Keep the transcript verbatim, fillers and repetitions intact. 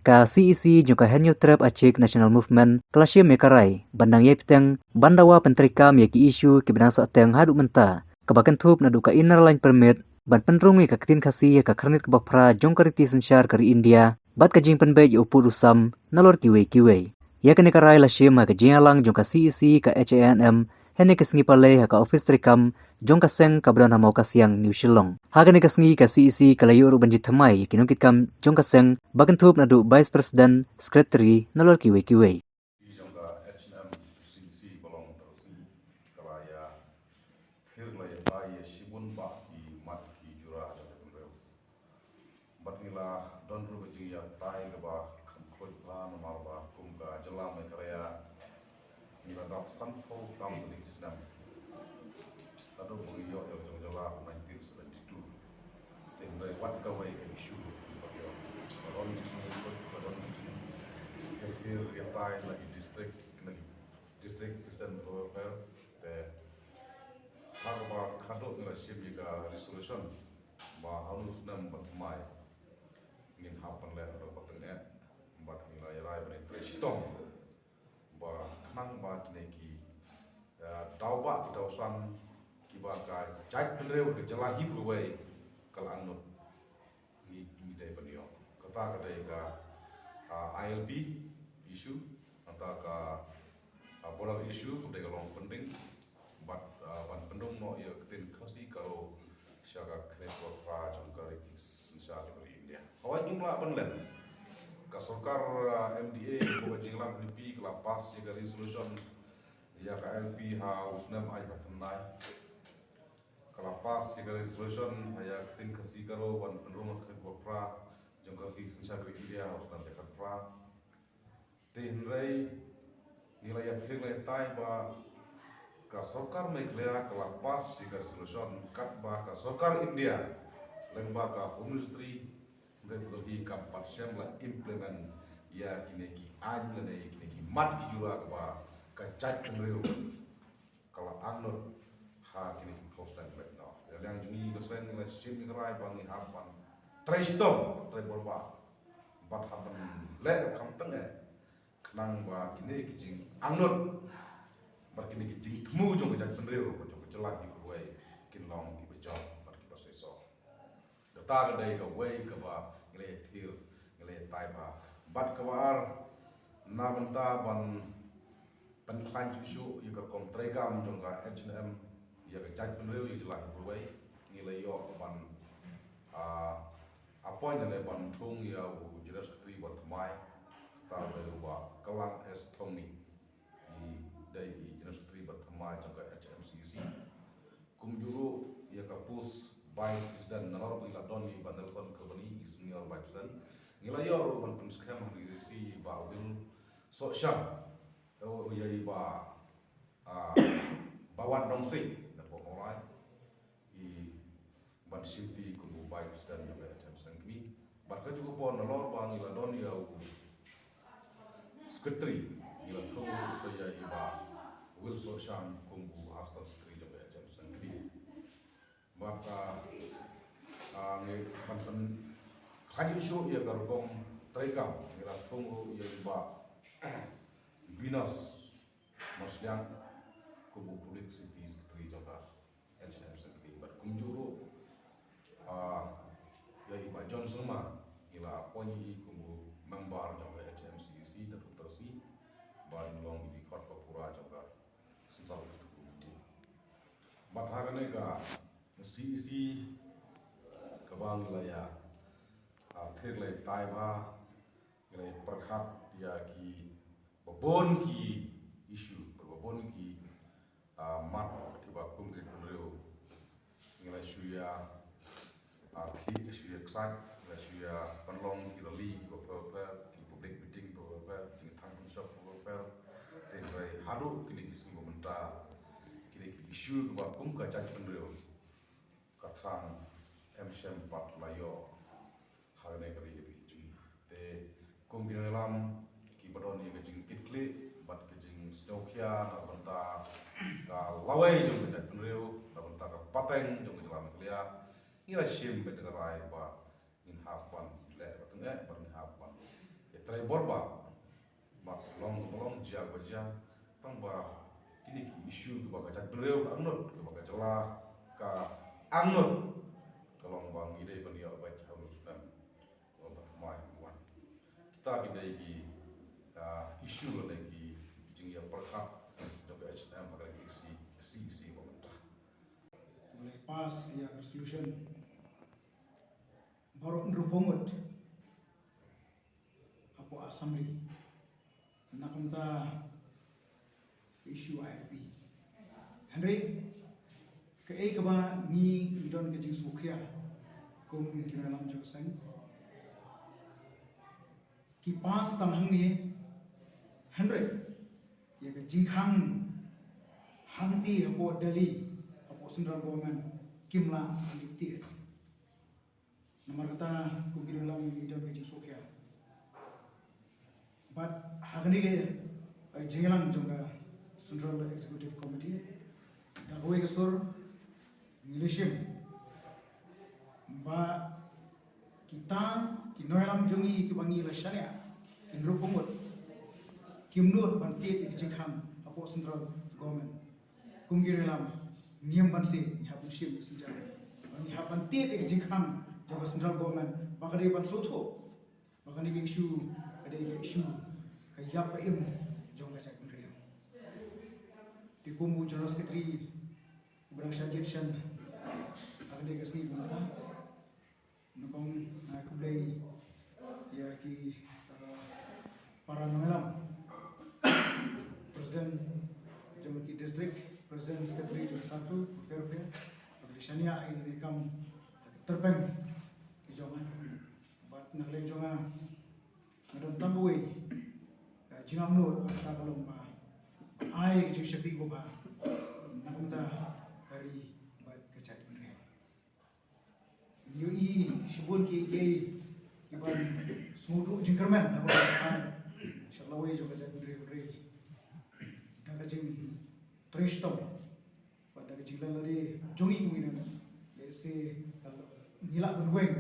Ka C E C jong ka Hynñiewtrep Achik National Movement ka la shim ïa ka rai ban nang ïai bteng ban dawa pyntreikam ïa ki issue kiba dang sahteng haduh mynta, kaba kynthup naduh ka Inner Line Permit, ban pynrung ïa ka ktien Khasi ha ka khyrnit kaba phra jong ka riti synshar ka ri India, bad ka jingpynbeit ïa u pud u sam, nalor kiwei kiwei. Ïa kane ka rai la shim ha ka jingïalang jong ka C E C, ka H A N M, hynne ka sngi Palei ha ka ophis treikam jong ka seng kaba don ha Mawkasiang, New Shillong. Ha kane ka sngi ka C E C ka la ïoh ruh ban jin thymmai ïa ki nongkitkam jong ka seng, ba kynthup naduh Vice President, Secretary, nalor kiwei kiwei. Jong ka H A N M C E C ba long tang ka sngi, ka la ïa thir, la ïa tai ïa shibun bah ki mat ki jura jong ka jaitbynriew. Bad ngi la don ruh ka jingïatai kaba kham khluit la, namar ba kum ka jylla Meghalaya ngi la dap sanphew tam tylli ki snem. Naduh ba ngi ïoh ïa ka jong jylla ha nineteen seventy-two. Te hynrei wat kawei ka issue ba ïoh, ka don ka jingïatai, ka don ka jingïatai na ki district, na ki district Christian Welfare. Te ha kaba khadduh ngi la shim ïa ka resolution ba ha u snem ba thymmai ngin hap ban leh ruh ba teng eh, bad ngi la ïa rai ban trei shitom ba khnang ba kine ki, eh, daw bah ki daw san kiba ka jaitbynriew ka jylla hi baroh kawei ka la angnud, ngi, ngi dei ban ïoh. Kata ka dei ka, ah, I L P issue, kata ka, ah, border issue ka dei ka long pending, bad, ah, ban pynrung noh ïa ka ktien Khasi Garo sha ka khyrnit kaba phra jong ka riti synshar jong ka ri India. Hawei ngim lah ban len. Ka sorkar, ah, M D A, ka jingïalang N P P ka la pass ïa ka resolution ïa ka I L P ha u snem ar hajar khyndai. Ka la pass ïa ka resolution ha ïa ka ktien Khasi Garo ban pynrung ha ka khyrnit kaba phra jong ka riti synshar ka ri India ha u snem ar hajar khyndai. Te hynrei ngi la ïa thir, la ïa tai ba ka sorkar Meghalaya ka la pass ïa ka resolution, katba ka sorkar India lyngba ka Home Ministry, hynrei pat hi kam pat shym la implement ïa kine ki aiñ lane ïa kine ki mat ki jura kaba ka jaitbynriew ka la angnud ha kine ki phew snem ba la dep noh. Ïa liang jong ngi ka seng la shim ïa ka rai ba ngi hap ban trei shitom, trei bor bha, bad hap ban leh da kham teng eh, khnang ba kine ki jingangnud bad kine ki jingthmu jong ka jaitbynriew bad jong ka jylla hi baroh kawei kin long kiba jop bad kiba shisha. Kata ka dei kawei kaba ngi la ïa thir, ngi la ïa tai bha. Bad kaba ar, na bynta ban pynkhlaiñ shuh ïa ka rukom treikam jong ka H A N M ïa ka jaitbynriew, ïa ka jylla hi baroh kawei, ngi la ïoh ban, ah, appoint lane ban thung ïa u General Secretary ba thymmai, kata ka dei u Bah Kallang S Thongni. I dei i General Secretary ba thymmai jong ka H M C E C. Kumjuh ruh ïa ka post Vice President, nalor ba ngi la don ïa i Bah Nelson Karbani, i Senior Vice President, ngi la ïoh ruh ban pynskhem ha ka C E C i Bah Will Sohshang, ïa i Bah, ah, Bah Wan Nongsing na Pohmorai, i Bah Shimti kum u Vice President jong ka H M C E C. Bad kajuh ka por nalor ba ngi la don ïa u Secretary, ngi la thung ruh sa ïa i Bah Will Sohshang kum u Assistant Secretary jong ka H M C E C. Bad, ah, ah, ngi ban pynkhlaiñ shuh ïa ka rukom treikam, ngi la thung ruh ïa i Bah Venus Marsliang kum u Publicity Secretary jong ka H M C E C. Bad kumjuh ruh, ah, ïa i Bah John Sangma, ngi la appoint ïa i kum u member jong ka H M C E C naduh u Thursday, bad in long i dkhot ba pura jong ka Central Executive Committee. Bad ha kane ka C E C kaba ngi la ïa, ah, thir, la ïa tai bha, ngi la ïa pyrkhat ïa kiba bun ki issue, ba bun ki, ah, mat kiba kum ka jaitbynriew. Ngi la shu ïa, ah, khih, shu ïa ksat, ngi la shu ïa pynlong ki rally kiba pher pher, ki public meeting kiba pher pher, ki thang pynshop kiba pher pher. Te hynrei haduh kine ki sngi ba mynta, kine ki issue kiba kum ka jaitbynriew, ka thrang em shym pat la ïoh ha kane ka ri ka jong ngi. Te kum ki nongïalam kiba don ïa ka jingkitkhlieh bad ka jingsngewkhia na bynta ka lawei jong ka jaitbynriew, na bynta ka pateng jong ka jylla Meghalaya, ngi la shim beit ïa ka rai ba ngin hap ban leh ba teng eh, ba ngin hap ban ïa Trai bor ba, ba long, ba long jia, ba jia, tang ba kine ki issue kiba ka jaitbynriew ka angnud, kiba ka jylla ka angnud, ka long ba ngi dei ban ïoh beit ha u snem uba thymmai uba wan. Kita ki dei ki, ah, issue lane ki jingïapyrkhat jong ka H N M ha ka KSA, KSA ba mynta. Te ba la pass ïa ka resolution baroh hynriewphew ngut hapoh Assembly na ka bynta ka issue I L P. Hynrei kaei kaba ngi, ngi don ka jingsngewkhia kum ki nongïalam jong ka seng, ki pass tang hangne, hynrei ïa ka jingkhang hangtei hapoh Delhi, hapoh Central Government, kim lah ban leit tied. Namar kata kum ki nongïalam ngi don ka jingsngewkhia. Bad ha kane ka, eh, jingïalang jong ka Central Executive Committee, da kawei ka sur ngi la shim ba kita ki nongïalam jong ngi kiba ngi la shaniah, ki hynriewphew ngut, kim nud ban tied ïa ka jingkhang hapoh Central Government. Kum ki nongïalam, ngim banse, ngi hap ban shim ïa ka sienjam ba ngi hap ban tied ïa ka jingkhang jong ka Central Government ba ka dei ban sngewthuh ba kane ka issue ka dei ka issue ka ïap ka im jong ka jaitbynriew. Te kum u General Secretary uba dang shah jied shen ha kane ka sngi mynta, nyngkong nga ai khublei ïa ki, uh, para nongïalam, president jong ki district, president, secretary jong ki sub-district bapher bapher ba ki la shaniah ïa kane ka kam ha ka tyrpeng ki jong nga. Bad na ka liang jong nga, nga don tang kawei ka jingangnud, kata ka long ba ai ka jingshakri kaba bha na ka bynta ka ri bad ka jaitbynriew. Ngi ïohi shibun kiei kiei kiban sngewthuh jingkyrmen na ka bynta ka ri, sha lawei jong ka jaitbynriew, hynrei da ka jingtrei shitom bad da ka jingleh lade jong ngi kum ki nongïalam, lehse ngi lah ban weng